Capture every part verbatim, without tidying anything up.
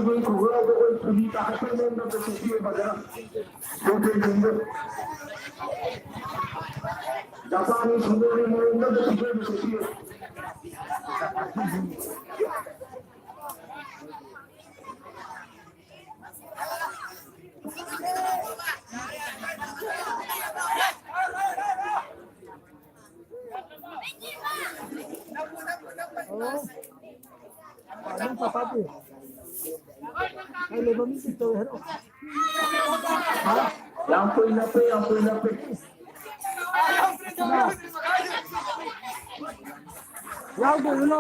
ꯈꯨꯒꯥꯎꯗ ꯑꯩꯈꯣꯏ ꯐꯨꯔꯤ ꯇꯥꯈꯠꯄꯒꯤ ꯃꯑꯣꯡꯗ ꯑꯝꯇ ꯁꯦꯠꯄꯤꯌꯨ ꯐꯖꯅ꯫ ꯂꯣꯀꯦꯜꯁꯤꯡꯗꯣ ꯖꯄꯥꯟꯒꯤ ꯁꯨꯃꯣꯒꯤ ꯃꯑꯣꯡꯗ ꯑꯝꯇ ꯐꯤꯖꯦꯠ ꯑꯃ ꯁꯦꯠꯄꯤꯌꯨ꯫ ꯑꯣ꯫ ꯑꯗꯨꯝ ꯄꯥꯄꯥ ꯄꯨ꯫ ꯑꯩ ꯂꯩꯐꯝ ꯆꯤꯠ ꯇꯧꯋꯦ ꯍꯥꯏꯔꯛꯑꯣ꯫ ꯍꯥ? ꯌꯥꯝ ꯀꯨꯏꯅ ꯂꯞꯄꯦ, ꯌꯥꯝ ꯀꯨꯏꯅ ꯂꯞꯄꯦ꯫ ꯌꯥꯎꯗꯣꯏꯅꯣ?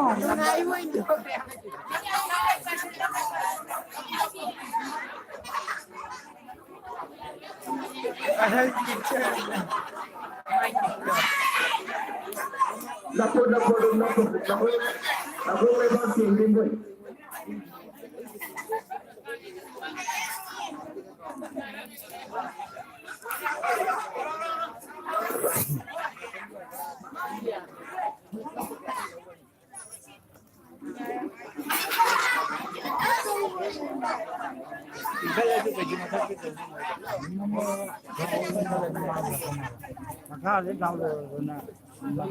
ꯅꯈꯣꯏ, ꯅꯈꯣꯏ, ꯅꯈꯣꯏ, ꯅꯈꯣꯏ, ꯅꯈꯣꯏ ꯂꯩꯕꯥꯛ ꯆꯦꯡꯕꯤꯕ꯫ ꯃꯈꯥꯗ ꯗꯥꯎꯟ ꯂꯣꯏꯔꯕꯅ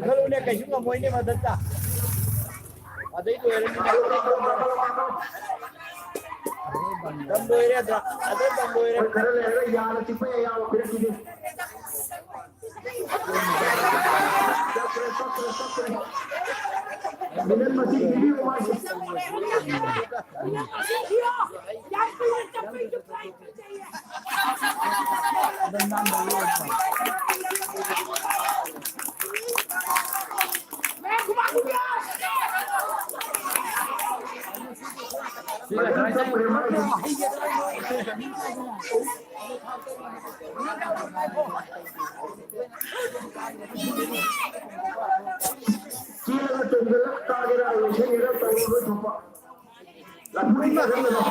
ꯈꯜꯂꯨꯅꯦ, ꯀꯩꯁꯨ ꯉꯝꯃꯣꯏꯅꯦ ꯃꯊꯛꯇ꯫ ꯑꯗꯩ ꯂꯣꯏꯔꯅꯤꯅꯦ꯫ ꯗꯝ ꯂꯣꯏꯔꯦ ꯑꯗ꯫ ꯑꯗ ꯗꯝ ꯂꯣꯏꯔꯦ꯫ ꯈꯔ ꯂꯩꯔꯒ ꯌꯥꯅ ꯆꯤꯛꯄ ꯌꯥꯕ ꯄꯤꯔꯛꯈꯤꯅꯤ꯫ ꯆꯠꯈ꯭ꯔꯦ, ꯆꯠꯈ꯭ꯔꯦ, ꯆꯠꯈ꯭ꯔꯦ꯫ ꯃꯤꯅꯠ ꯃꯁꯤꯡ ꯄꯤꯕꯤꯌꯨ ꯃꯥꯒꯤ꯫ ꯆꯦꯜꯂꯒ ꯆꯣꯡꯁꯤꯜꯂꯒ ꯀꯥꯒꯦꯔꯥ, ꯂꯣꯏꯁꯤꯟꯒꯦꯔꯥ ꯇꯧꯔꯣ, ꯂꯣꯏ ꯊꯣꯛꯄ꯫ ꯂꯐꯨ ꯆꯥꯁꯤꯜꯂꯒ꯫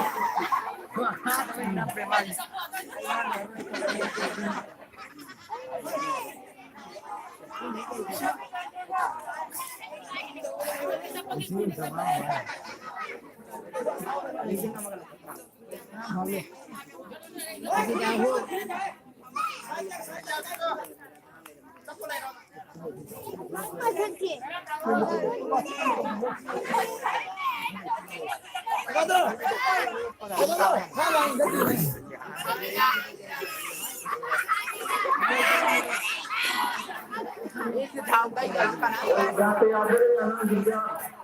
ꯌꯥꯗꯦ, ꯌꯥꯗꯦ, ꯑꯉꯥꯡꯁꯤꯡꯗ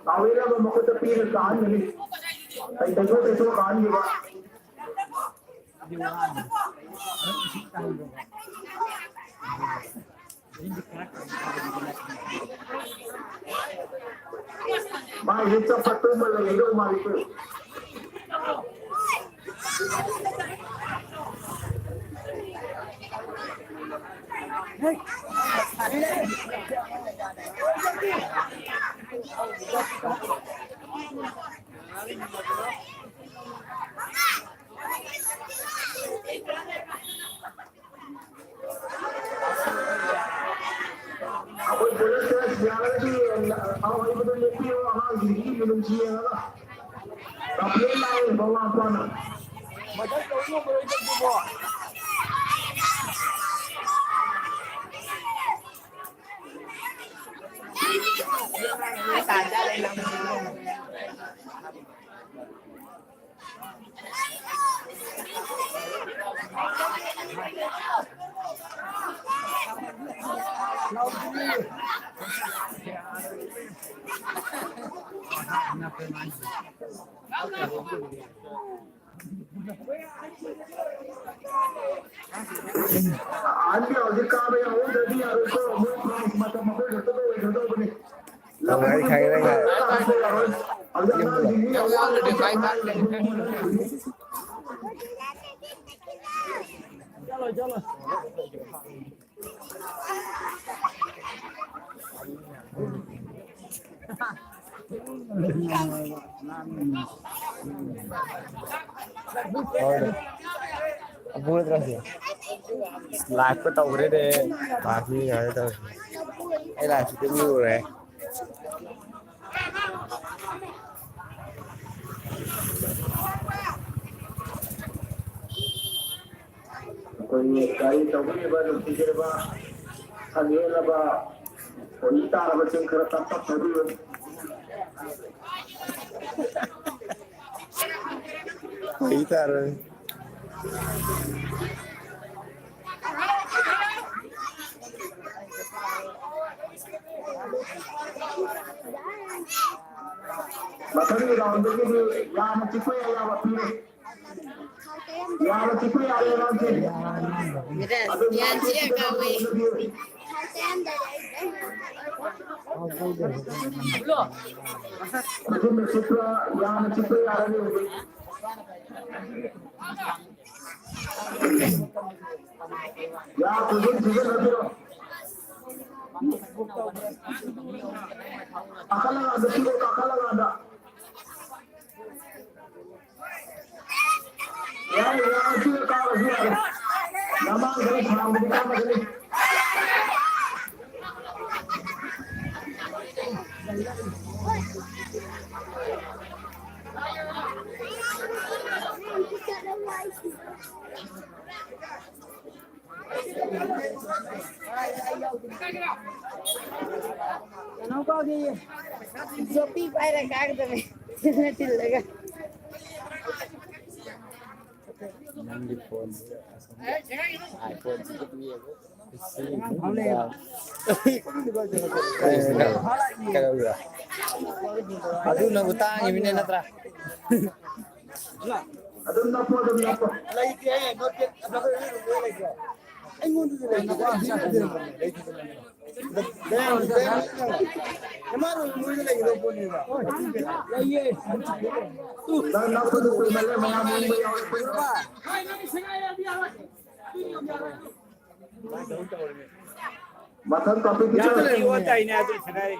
ꯂꯥꯎꯔꯤꯅꯕ ꯃꯈꯨꯠꯇ ꯄꯤꯔ ꯇꯥꯍꯟꯒꯅꯤ꯫ ꯀꯩ ꯇꯩꯊꯣꯛ ꯇꯩꯊꯣꯛ ꯀꯥꯍꯟꯈꯤꯕ꯫ ꯃꯥꯏꯁꯦ ꯆꯞꯄ ꯇꯨꯝꯕ ꯂꯩꯒꯗꯧ ꯃꯥꯜꯂꯤꯀꯣ꯫ ꯑꯩꯈꯣꯏ ꯄꯨꯂꯞ ꯆꯠꯂꯁꯤ, ꯌꯥꯔꯒꯗꯤ ꯑꯍꯩꯕꯗꯣ ꯂꯦꯞꯄꯤꯌꯣ, ꯑꯉꯥꯡꯁꯤꯡꯁꯤꯒꯤ ꯃꯤꯅꯨꯡꯁꯤ ꯌꯦꯡꯉꯒ꯫ ꯀꯝꯄ꯭ꯂꯦꯟ ꯂꯥꯛꯑꯦ ꯃꯃꯥ ꯃꯄꯥꯅ꯫ ꯃꯊꯛ ꯇꯧ ꯉꯝꯃꯔꯣꯏꯗꯕꯗꯨꯕꯣ꯫ ꯑꯍꯟꯗꯤ ꯍꯧꯖꯤꯛ ꯀꯥꯕ ꯌꯥꯍꯧꯗ꯭ꯔꯗꯤ ꯌꯥꯔꯣꯏꯀꯣ꯫ ꯃꯣꯏ ꯃꯇꯝ ꯑꯩꯈꯣꯏ ꯈꯛꯇꯗ ꯑꯣꯏꯒꯗꯧꯕꯅꯤ꯫ ꯇꯧꯔꯦ, ꯑꯩ ꯈꯪꯉꯦ ꯅꯪ ꯍꯥꯏ-, ꯍꯧꯖꯤꯛ ꯑꯉꯥꯡꯁꯤꯡꯗꯤ ꯌꯥꯝ ꯋꯥꯅ ꯌꯥꯎꯗ꯭ꯔꯗꯤ ꯀꯩꯁꯨ ꯍꯥꯏꯔꯣꯏ꯫ ꯍꯣꯏ꯫ ꯑꯕꯨ ꯅꯠꯇ꯭ꯔꯣ ꯁꯤ? ꯂꯥꯏꯚꯀ ꯇꯧꯈ꯭ꯔꯦꯅꯦ꯫ ꯂꯥꯏꯚ ꯃꯤ ꯉꯥꯏꯔꯦ ꯇꯧꯔꯤꯁꯦ꯫ ꯑꯩ ꯂꯥꯏꯚꯁꯤ ꯑꯗꯨꯝ ꯎꯔꯦ꯫ ꯑꯩꯈꯣꯏꯒꯤ ꯒꯥꯔꯤ ꯇꯧꯕꯤꯔꯤꯕ ꯅꯨꯡꯁꯤꯖꯔꯕ ꯁꯪꯒꯦꯜꯂꯕ ꯈꯣꯏꯔꯤ ꯇꯥꯔꯕꯁꯤꯡ ꯈꯔ ꯇꯞ ꯇꯞ ꯊꯧꯕꯤꯌꯨ꯫ ꯈꯣꯏꯔꯤ ꯇꯥꯔꯕꯅꯤ꯫ ꯃꯊꯪꯒꯤ ꯔꯥꯎꯟꯗꯒꯤꯗꯤ ꯌꯥꯝꯅ ꯆꯤꯛꯄ ꯌꯥꯕ ꯄꯤꯔꯦ꯫ ꯌꯥꯝꯅ ꯆꯤꯛꯄ ꯌꯥꯔꯦ ꯑꯉꯥꯡꯁꯤꯡ꯫ ꯑꯗꯨ ꯌꯥꯝ ꯆꯤꯛꯑ ꯀꯥꯎꯋꯦ꯫ ꯃꯆꯤꯟꯗ ꯆꯤꯛꯄ, ꯌꯥꯝꯅ ꯆꯤꯛꯄ ꯌꯥꯔꯅꯤ ꯍꯧꯖꯤꯛ꯫ ꯌꯥ ꯈꯨꯖꯤꯟ ꯁꯤꯖꯤꯟꯅꯕꯤꯔꯣ꯫ ꯀꯥꯈꯠꯂꯀꯥꯟꯗ ꯁꯤꯗ ꯀꯥꯈꯠꯂꯀꯥꯟꯗ꯫ ꯌꯥꯔꯦ, ꯌꯥꯔꯦ, ꯁꯤꯗ ꯀꯥꯔꯁꯨ ꯌꯥꯔꯦ꯫ ꯃꯃꯥꯡ ꯈꯔ ꯁꯥꯡꯕꯗꯤ ꯀꯥꯟꯅꯒꯅꯤ꯫ ꯌꯣꯠꯄꯤ ꯄꯥꯏꯔ ꯀꯥꯒꯗꯕꯅꯦ꯫ ꯆꯤꯟꯅ ꯊꯤꯜꯂꯒ꯫ ꯅꯪꯒꯤ ꯐꯣꯟꯁꯦ ꯑꯁꯣꯝꯗ iPhone ꯁꯤ ꯌꯦꯡꯉꯨ꯫ ꯀꯩꯗꯧꯔꯤꯕ? ꯑꯗꯨꯅꯕꯨ ꯇꯥꯡꯉꯤꯃꯤꯅꯦ ꯅꯠꯇ꯭ꯔꯥ? ꯑꯗꯨꯝ ꯅꯞꯄꯣ, ꯑꯗꯨꯝ ꯅꯞꯄꯣ꯫ ꯂꯩꯇꯦ, ꯅꯣꯠ ꯄꯦꯗ ꯑꯐꯕ ꯂꯩꯇꯦ꯫ ꯑꯩꯉꯣꯟꯗꯗꯤ ꯂꯩꯇꯦ꯫ ꯂꯩꯇꯦ꯫ ꯂꯩꯌꯦ꯫ ꯅꯪ ꯅꯞꯄꯗꯨ ꯀꯨꯏꯃꯜꯂꯦ, ꯃꯌꯥꯝ ꯎꯪꯕ ꯌꯥꯎꯔꯦ꯫ ꯃꯊꯪ ꯇꯣꯄꯤꯛ ꯌꯥꯗ ꯂꯩ, ꯋꯥ ꯇꯥꯏꯅꯦ, ꯑꯗꯨ ꯁꯥꯟꯅꯔꯤ꯫